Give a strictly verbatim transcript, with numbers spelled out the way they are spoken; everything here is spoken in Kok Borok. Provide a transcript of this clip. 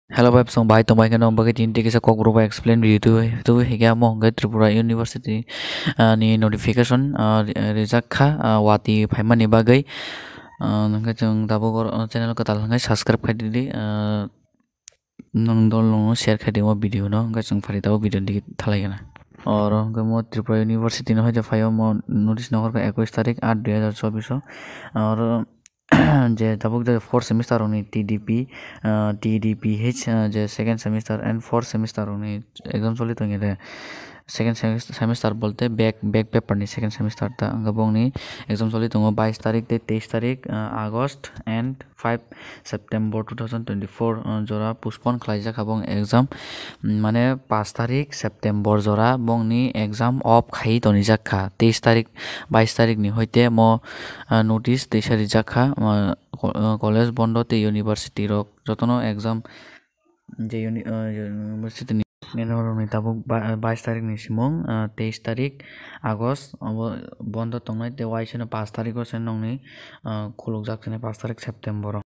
Hello, bai, bwsong bai tongbai khe nong bagwi tini tei kisa kokborok bai explain video tubu, tubu hingke amo hingke Tripura University, ah, ni notification, ah, ri-, rijak kha, ah, wati phaimani bagwi. Ah, hingke chwng tabuk oro channel kwtal hingke subscribe khai di, ah, nong dol nong share khai di o video no, hingke chwng phari tabuk video digi thalai gana. Oro hingke mo Tripura University no haja phaio mo notice no horkha ekush tarik aat dui hajar chobbish o. Oro je tabuk je fourth semester rokni T D P, ah, T D P H, ah, je second semester and fourth semester rokni exam choli tongya de. Second semis-, semester bolte back, back paper ni second semester ta, hingke bongni exam choli tongo bais tarik tei teis tarik, ah, August and five September two thousand twenty-four, ah, jora postpone khlaijak kha bong exam, mane paanch tarik September jora bongni exam off khai tonijak kha teis tarik, bais tarik ni hoite mo, ah, notice teisa rijak kha, ah, ko-, ah, college bondo tei university rok jotono exam je uni-, ah, university ni nini rokni tabuk ba-, bais tarik ni simung, ah, teis tarik August obo bondo tongnai tei waisano paanch tarik o se nongni, ah, khulukjak sini paanch tarik September o.